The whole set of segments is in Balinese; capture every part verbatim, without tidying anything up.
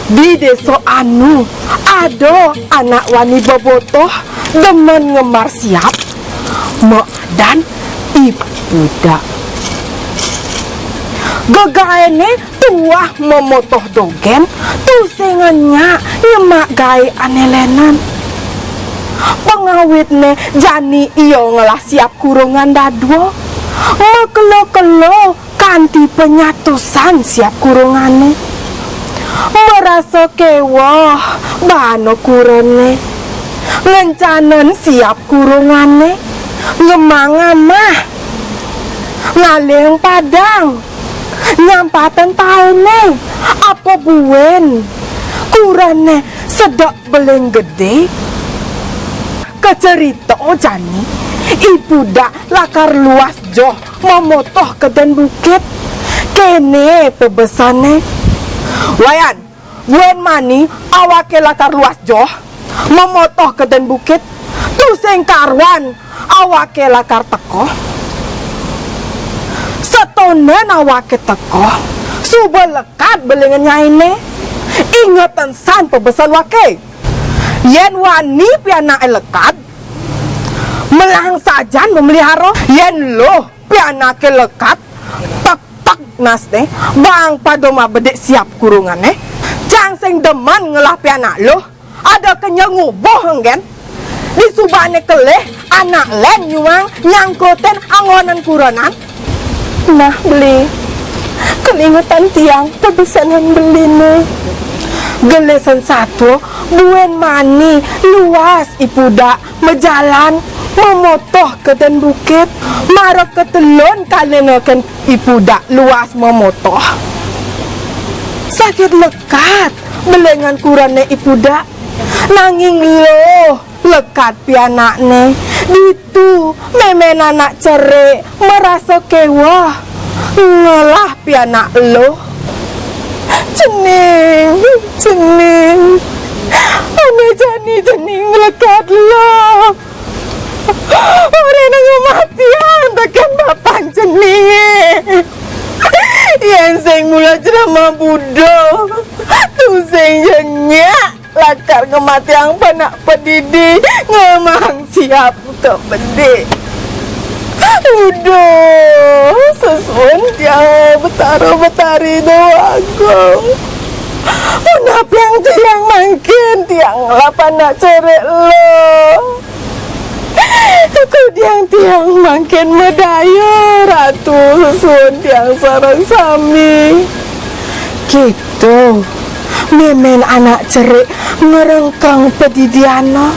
Di désa anu ada anak wani bobotoh demen ngembar siap, maadan I Pudak. Gegaéné tuah mamotoh dogén, tusing ngenyak nyemak gaé ané lénan. Pangawitné jani ia ngelah siap kurungan dadua, makelo-kelo kanti panyatusan siap kurungané. Marasa kéweh bana kurenané. Ngencanan siap kurungané, ngemang amah, ngalih padang, nyampatan taéné, apa buin kurenané sedek beling gedé. Kacarita jani, I Pudak lakar luas joh mamotoh ka dén bukit. Kéné pabesenné, "Wayan, buin mani awaké lakar luas joh mamotoh ka dén bukit, tusing karuan awaké lakar teka." Satondén awaké teka, suba lekad belingan nyainé. Ingetang san pabesen waké. Yén wani pianaké lekad, melang sajan mamelihara. Yén luh pianaké lekad, tek-tek nasné, baang pada mabedik siap kurungané. Cang sing demen ngelah pianak luh, ada kenyel ngubuh enggén. Disubané kelih, anak lén nyuang nyangkutin anggonan kurenan. Nah, Beli, kalingetan tiang pabesenan Beliné. Gelisan satua, buin mani luas I Pudak majalan mamotoh ka dén bukit, mara katelun kalina kén I Pudak luas mamotoh. Saget lekad belingan kurenané I Pudak, nanging luh lekad pianakné. Ditu mémén anak cerik marasa kéweh ngelah pianak luh. "Cening, cening, ané jani cening lekad luh. Orahina ngamatiang tekén bapan ceningé. Yén sing mula jrama buduh, tusing ja nyak lakar ngamatiang panak padidi, ngemang siap ka bedik. Uduh, sesuun tiang Betara Betari Déwa Agung. Punapiang tiang mangkin, tiang ngelah panak cerik luh. Kudiang tiang mangkin madaya, Ratu, sesuun tiang sareng sami." Kéto mémén anak cerik ngrengkeng padidianna.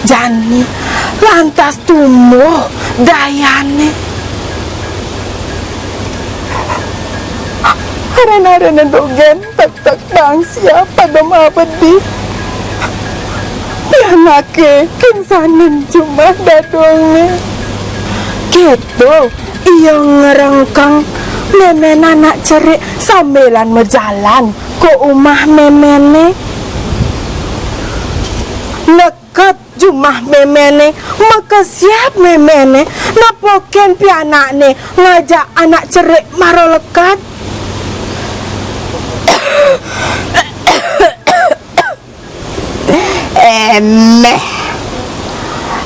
Jani lantas tumbuh dayané. Aren-arenan dogén, tek-tek baang siap pada mabedi. Pianaké kingsanin jumah dadongné. Kéto ia ngrengkeng mémén anak cerik sambilan majalan ka umah méménné. Neked jumah méménné, makesiab méménné, nepukin pianakné ngajak anak cerik mara lekad. Eméh,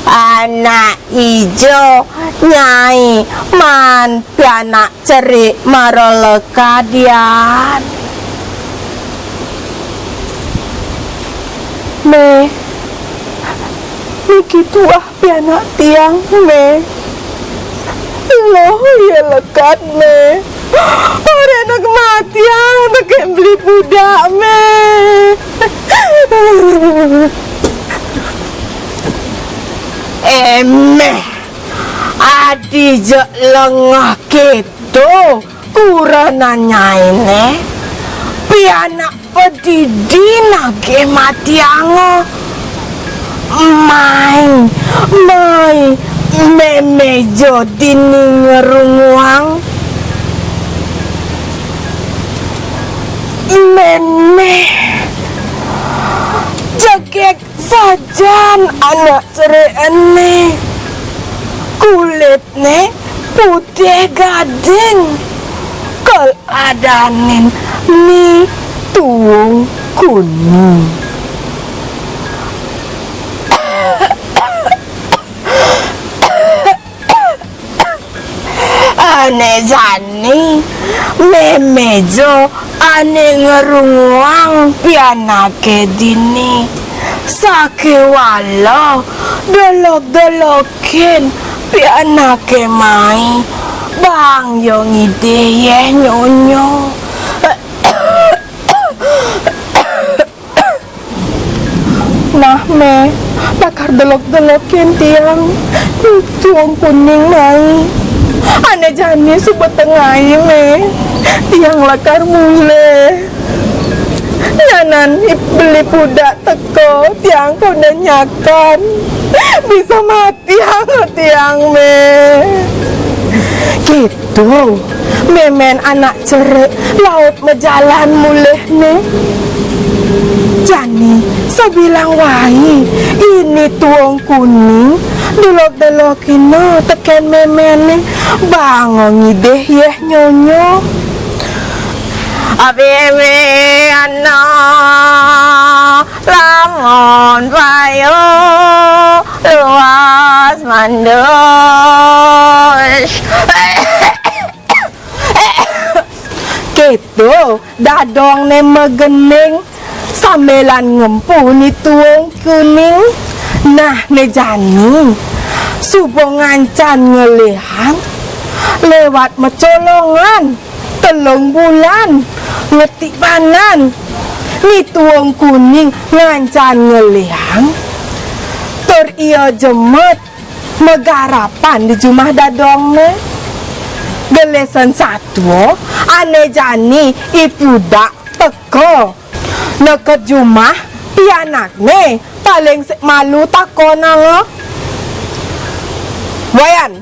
anak ijo, Nyai, maan pianak cerik mara lekad yan. Mé, niki tuah pianak tiang, Mé. Luh ia lekad, Mé. Orahina ngamatiang tekén Beli Pudak, Mé. Eméh, adi ja lengeh kéto kurenan nyainé. Pianak padidi nagih matianga. Mai, mai, mémé ja dini ngrunguang. Mémé. Jegég sajan anak cerik ené. Kulit né putih gading, kal adanin ni Tuwung Kuning. Ané jani mémé ja ané ngrunguang pianaké dini. Sakéwala delok-delokin pianaké mai, bang ya ngidih yéh nyonyo. Nah, Mé, lakar delok-delokin tiang, Tuwung Kuning mai. Ané jani suba tengai, Mé. Tiang lakar mulih. Nyanan ip-, beli pudak teka, tiang koda nyakan. Bisa mati tiang, tiang, Mé. Kéto, mémén anak cerik laut majalan mulihné. Jani, sabilang wai, ini Tuwung Kuning, delok-delokina tekén méménné, banga ngidih yéh nyonyo. Abi Mé ana langon payu luas mandus. Kéto, dadongné magending sambilan ngempu ni Tuwung Kuning. Nah, né jani, suba ngancan ngelihang lewat macolongan. Telung bulan ngetibanan ni Tuwung Kuning ngancan ngelihang, tur ia jemet magarapan di jumah dadongné. Gelisan satua, ané jani I Pudak teka. Neked jumah, pianakné paling sik malu takonanga. Wayan,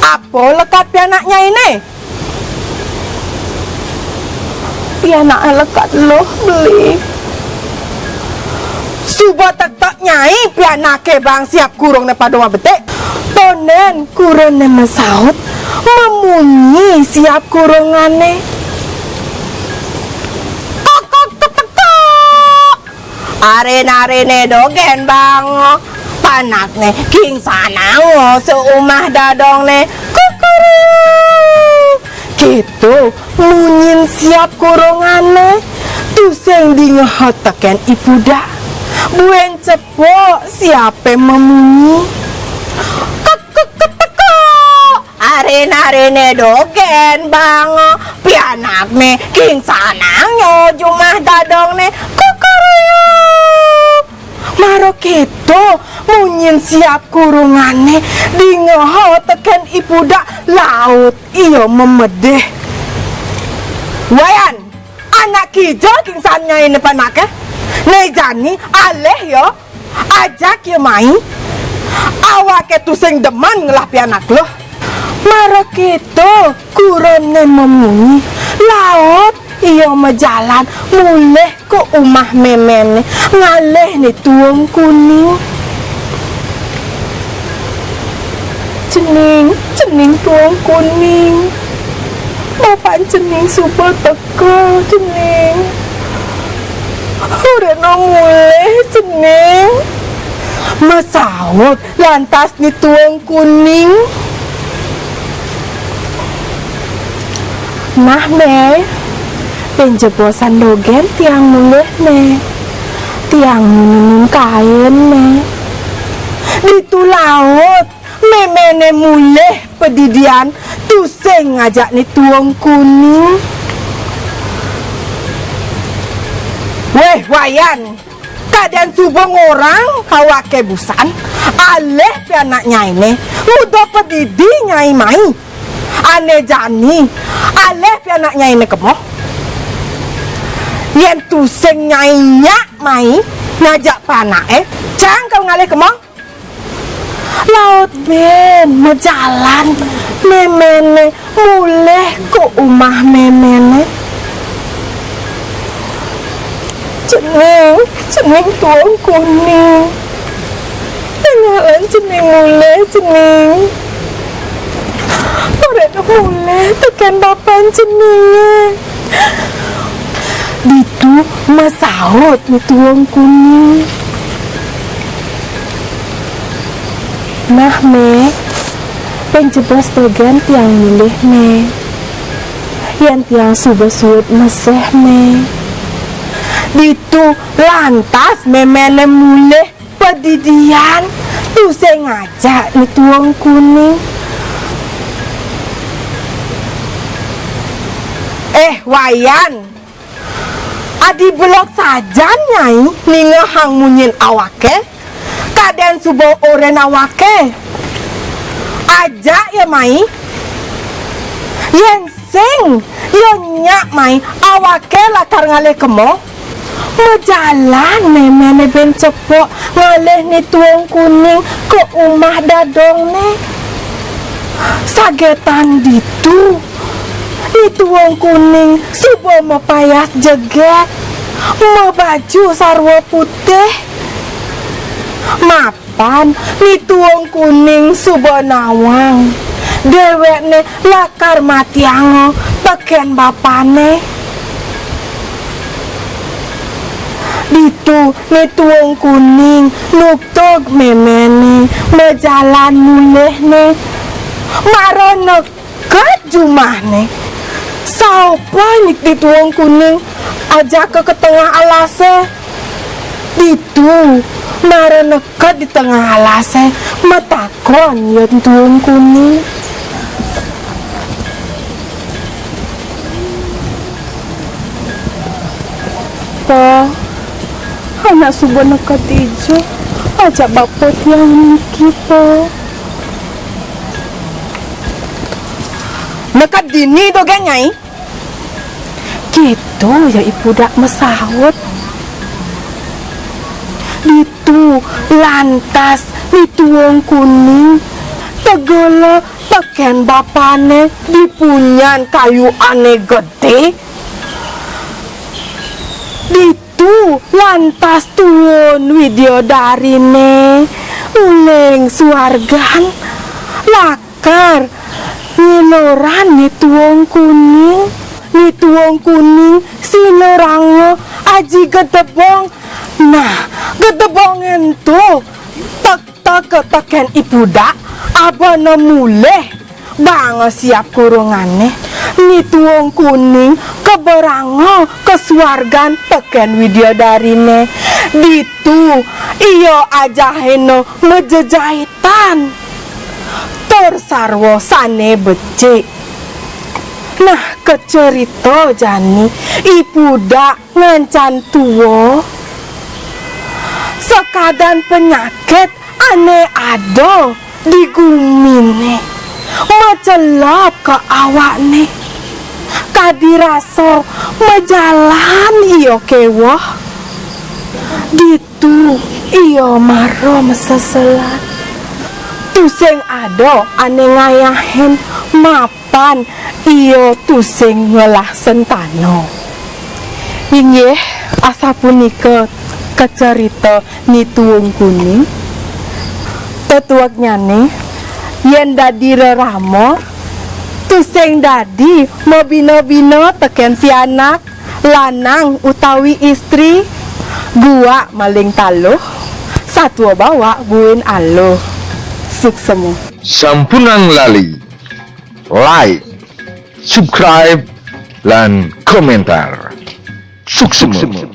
apa lekad pianak nyainé? Pianaké lekad luh, Beli. Suba tektek nyai pianaké bang siap kurungné pada mabetik. Tondén kurené masaut, mamunyi siap kurungané. Kok, kok, ketekok. Arin-ariné dogén bang. Panakné kingsananga saumah dadongné. Kukuruk. Kéto munyin siap kurungané. Tusing dingeha tekén I Pudak. Buin cepok siapé mamunyi. Kek, kek, ketekok. Arin-ariné dogén bang. Pianakné kingsananga jumah dadongné. Kukuruk. Mara kéto, munyin siap kurungané dingeha tekén I Pudak laut ia mamedih. Wayan, anak kija kingsan nyainé panaké? Né jani alih ia, ajak ia mai. Awaké tusing demen ngelah pianak luh. Mara kéto, kurené mamunyi, laut ia majalan mulih ka umah méménné, ngalih ni Tuwung Kuning. Cening, cening Tuwung Kuning. Bapan cening suba teka, cening. Uripné mulih, cening. Masaut lantas ni Tuwung Kuning. Nah, Mé, buin ja bosan dogén tiang mulih, Mé. Tiang nunun kain, Mé. Ditu laut, méméné mulih padidian tusing ngajak ni Tuwung Kuning. Wéh, Wayan, kadén suba ngorang awaké busan, alih pianak nyainé, nguda padidi nyai mai. Ané jani, alih pianak nyainé kema. Yén tusing nyai nyak mai ngajak panaké, cang kal ngalih kema. Laut buin majalan, méméné mulih ka umah méméné. Cening, cening Tuwung Kuning. Tingalang cening mulih, cening. Uripné mulih tekén bapan ceningé. Di Masaut Ni Tuwung Kuning. "Nah, Mé, pang jebos dogén tiang mulih, Mé. Yén tiang suba suud meséh, Mé." Ditu lantas méméné mulih padidian, tusing ngajak Ni Tuwung Kuning. "Eh, Wayan, adi belog sajan Nyai ningehang munyin awaké, kadén suba orahang awaké. Ajak ia mai. Yén sing ia nyak mai, awaké lakar ngalih kema." Majalan méméné buin cepok ngalih Ni Tuwung Kuning ka umah dadongné. Sagétan ditu, Ni Tuwung Kuning suba mapayas jegég, mabaju sarwa putih. Mapan Ni Tuwung Kuning suba nawang, déwékné lakar matianga tekén bapané. Ditu Ni Tuwung Kuning nutug méméné majalan mulihné. Mara neked jumahné, saup Ni Tuwung Kuning ajaka ka tengah alasé. Ditu, mara neked di tengah alasé, matakon ia Ni Tuwung Kuning. "Pa, anak suba neked dija, ajak bapa tiang niki, Pa." "Neked dini dogén Nyai?" Kéto ia I Pudak masaut. Ditu lantas Ni Tuwung Kuning tegela tekén bapané di punyan kayu ané gedé. Ditu lantas tuun Widyadariné uling suargan, lakar nyiluran Ni Tuwung Kuning. Ni Tuwung Kuning siluranga aji gedebong. Nah, gedebongé ento tek teka tekén I Pudak, abana mulih baanga siap kurungané. Ni Tuwung Kuning kaberanga ka suargan tekén Widyadariné. Ditu ia ajahina majejaitan tur sarwa sané becik. Nah, kacarita jani I Pudak ngancan tua, sakadan panyakit ané ada di guminé macelep ka awakné. Kadi rasa majalan ia kéweh. Ditu ia mara maseselan. Tusing ada ané ngayahin map pan ia tusing ngelah sentana. Inggih, asapunika kacarita Ni Tuwung Kuning. Tetueknyané, yén dadi rerama, tusing dadi mabina-bina tekén pianak, lanang utawi istri, guak maling taluh, satua bawak buin aluh. Suksma. Sampunang lali like, subscribe, lan komentar. Suksma.